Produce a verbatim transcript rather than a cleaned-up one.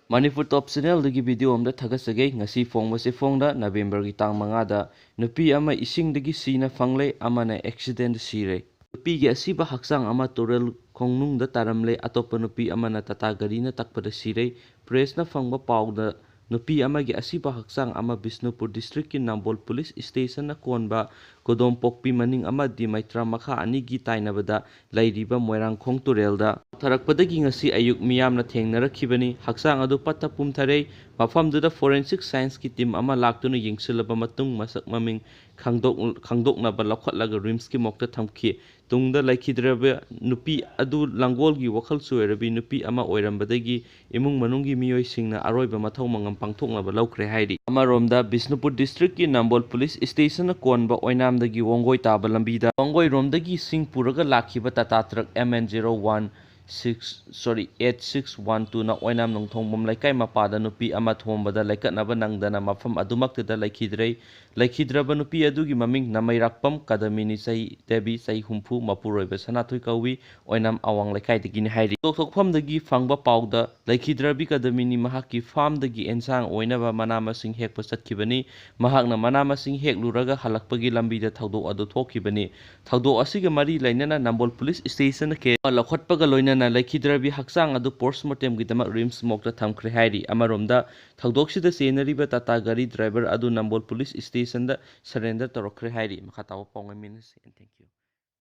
ꯃꯅꯤꯄꯨꯔ ꯇꯣꯞ ꯆꯦꯅꯦꯜꯗꯒꯤ video ꯑꯃꯗ ꯊꯥꯒꯠꯆꯒꯦ꯫ ꯉꯁꯤ ꯐꯣꯡꯕꯁꯤ ꯐꯣꯡꯗ ꯅꯕꯦꯝꯕꯔꯒꯤ ꯇꯥꯡ ꯃꯉꯥꯗ ꯅꯨꯄꯤ ꯑꯃ ꯏꯁꯤꯡꯗꯒꯤ ꯁꯤꯅ ꯐꯪꯂꯦ, ꯑꯃꯅ ꯑꯦꯛꯁꯤꯗꯦꯟꯗ ꯁꯤꯔꯦ꯫ ꯅꯨꯄꯤꯒꯤ ꯑꯁꯤꯕ ꯍꯛꯆꯥꯡ ꯑꯃ ꯇꯨꯔꯦꯜ ꯈꯣꯡꯅꯨꯡꯗ ꯇꯥꯔꯝꯂꯦ꯫ ꯑꯇꯣꯞꯄ ꯅꯨꯄꯤ ꯑꯃꯅ ꯇꯥꯇꯥ ꯒꯥꯔꯤꯅ ꯇꯛꯄꯗ ꯁꯤꯔꯦ꯫ ꯄ꯭ꯔꯦꯁꯅ ꯐꯪꯕ ꯄꯥꯎꯗ ꯅꯨꯄꯤ ꯑꯃꯒꯤ ꯑꯁꯤꯕ ꯍꯛꯆꯥꯡ ꯑꯃ ꯕꯤꯁꯅꯨꯄꯨꯔ ꯗꯤꯁꯇ꯭ꯔꯤꯛꯀꯤ ꯅꯝꯕꯣꯜ ꯄꯨꯂꯤꯁ ꯁ꯭ꯇꯦꯁꯟꯅ ꯀꯣꯟꯕ ꯀꯣꯗꯣꯝꯄꯣꯛꯄꯤ ꯃꯅꯤꯡ ꯑꯃꯗꯤ ꯃꯩꯇ꯭ꯔꯥ ꯃꯈꯥ ꯑꯅꯤꯒꯤ ꯇꯥꯏꯅꯕꯗ ꯂꯩꯔꯤꯕ ꯃꯣꯏꯔꯥꯡꯈꯣꯡ ꯇꯨꯔꯦꯜꯗ ꯊꯔꯛꯄꯗꯒꯤ ꯉꯁꯤ ꯑꯌꯨꯛ ꯃꯤꯌꯥꯝꯅ ꯊꯦꯡꯅꯔꯛꯈꯤꯕꯅꯤ꯫ ꯍꯛꯆꯥꯡ ꯑꯗꯨ ꯄꯠꯊ ꯄꯨꯝꯊꯔꯦ꯫ ꯃꯐꯝꯗꯨꯗ ꯐꯣꯔꯦꯟꯁꯤꯛ ꯁꯥꯏꯟꯁꯀꯤ ꯇꯤꯝ ꯑꯃ ꯂꯥꯛꯇꯨꯅ ꯌꯦꯡꯁꯤꯜꯂꯕ ꯃꯇꯨꯡ ꯃꯁꯛ ꯃꯃꯤꯡ ꯈꯪꯗꯣꯛ-, ꯈꯪꯗꯣꯛꯅꯕ ꯂꯧꯈꯠꯂꯒ ꯔꯤꯝꯁꯀꯤ ꯃꯣꯔꯒꯇ ꯊꯝꯈꯤ꯫ ꯇꯨꯡꯗ ꯂꯩꯈꯤꯗ꯭ꯔꯕ ꯅꯨꯄꯤ ꯑꯗꯨ ꯂꯥꯡꯒꯣꯜꯒꯤ ꯋꯥꯈꯜ ꯆꯣꯏꯔꯕꯤ ꯅꯨꯄꯤ ꯑꯃ ꯑꯣꯏꯔꯝꯕꯗꯒꯤ ꯏꯃꯨꯡ ꯃꯅꯨꯡꯒꯤ ꯃꯤꯑꯣꯏꯁꯤꯡꯅ ꯑꯔꯣꯏꯕ ꯃꯊꯧ ꯃꯉꯝ ꯄꯥꯡꯊꯣꯛꯅꯕ ꯂꯧꯈ꯭ꯔꯦ ꯍꯥꯏꯔꯤ꯫ ꯑꯃꯔꯣꯝꯗ ꯕꯤꯁꯅꯨꯄꯨꯔ ꯗꯤꯁꯇ꯭ꯔꯤꯛꯀꯤ ꯅꯝꯕꯣꯜ ꯄꯨꯂꯤꯁ ꯁ꯭ꯇꯦꯁꯟꯅ ꯀꯣꯟꯕ ꯑꯣꯏꯅꯥꯝꯗꯒꯤ ꯋꯥꯡꯒꯣꯏ ꯇꯥꯕ ꯂꯝꯕꯤꯗ ꯋꯥꯡꯒꯣꯏꯔꯣꯝꯗꯒꯤ ꯁꯤꯡ ꯄꯨꯔꯒ ꯂꯥꯛꯈꯤꯕ Tata truck M N zero one six, sorry, eight six one twoꯅ ꯑꯣꯏꯅꯥꯝ ꯅꯣꯡꯊꯣꯡꯕꯝ ꯂꯩꯀꯥꯏ ꯃꯄꯥꯗ ꯅꯨꯄꯤ ꯑꯃ ꯊꯣꯝꯕꯗ ꯂꯩꯀꯠꯅꯕ ꯅꯪꯗꯅ ꯃꯐꯝ ꯑꯗꯨꯃꯛꯇꯗ ꯂꯩꯈꯤꯗ꯭ꯔꯦ꯫ ꯂꯩꯈꯤꯗ꯭ꯔꯕ ꯅꯨꯄꯤ ꯑꯗꯨꯒꯤ ꯃꯃꯤꯡ ꯅꯃꯩꯔꯥꯛꯄꯝ ꯀꯗꯃꯤꯅꯤ, ꯆꯍꯤ, ꯗꯦꯕꯤ, ꯆꯍꯤ ꯍꯨꯝꯐꯨ, ꯃꯄꯨꯔꯣꯏꯕ ꯁꯅꯥꯊꯣꯏ ꯀꯧꯏ, ꯑꯣꯏꯅꯥꯝ ꯑꯋꯥꯡ ꯂꯩꯀꯥꯏꯗꯒꯤꯅꯤ ꯍꯥꯏꯔꯤ꯫ ꯊꯧꯗꯣꯛ ꯊꯣꯛꯐꯝꯗꯒꯤ ꯐꯪꯕ ꯄꯥꯎꯗ ꯂꯩꯈꯤꯗ꯭ꯔꯕꯤ ꯀꯗꯃꯤꯅꯤ ꯃꯍꯥꯛꯀꯤ ꯐꯥꯔꯝꯗꯒꯤ ꯑꯦꯟꯁꯥꯡ ꯑꯣꯏꯅꯕ ꯃꯅꯥ ꯃꯁꯤꯡ ꯍꯦꯛꯄ ꯆꯠꯈꯤꯕꯅꯤ꯫ ꯃꯍꯥꯛꯅ ꯃꯅꯥ ꯃꯁꯤꯡ ꯍꯦꯛꯂꯨꯔꯒ ꯍꯜꯂꯛꯄꯒꯤ ꯂꯝꯕꯤꯗ ꯊꯧꯗꯣꯛ ꯑꯗꯨ ꯊꯣꯛꯈꯤꯕꯅꯤ꯫ ꯊꯧꯗꯣꯛ ꯑꯁꯤꯒ ꯃꯔꯤ ꯂꯩꯅꯅ ꯅꯝꯕꯣꯜ ꯄꯨꯂꯤꯁ ꯁ꯭ꯇꯦꯁꯟꯗ ꯀꯦ ꯂꯧꯈꯠꯄꯒ ꯂꯣꯏꯅꯅ ꯂꯩꯈꯤꯗ꯭ꯔꯕꯤ ꯍꯛꯆꯥꯡ ꯑꯗꯨ ꯄꯣꯁꯃꯣꯔꯇꯦꯝꯒꯤꯗꯃꯛ ꯔꯤꯝꯁ ꯃꯣꯔꯒꯇ ꯊꯝꯈ꯭ꯔꯦ ꯍꯥꯏꯔꯤ꯫ ꯑꯃꯔꯣꯝꯗ ꯊꯧꯗꯣꯛꯁꯤꯗ ꯆꯦꯟꯅꯔꯤꯕ ꯇꯥꯇꯥ ꯒꯥꯔꯤ ꯗ꯭ꯔꯥꯏꯚꯔ ꯑꯗꯨ ꯅꯝꯕꯣꯜ ꯄꯨꯂꯤꯁ ꯁ꯭ꯇꯦꯁꯟꯗ ꯁꯔꯦꯟꯗꯔ ꯇꯧꯔꯛꯈ꯭ꯔꯦ ꯍꯥꯏꯔꯤ꯫ ꯃꯈꯥ ꯇꯥꯕ ꯄꯥꯎ ꯉꯥꯏꯃꯤꯟꯅꯁꯤ꯫ And thank you.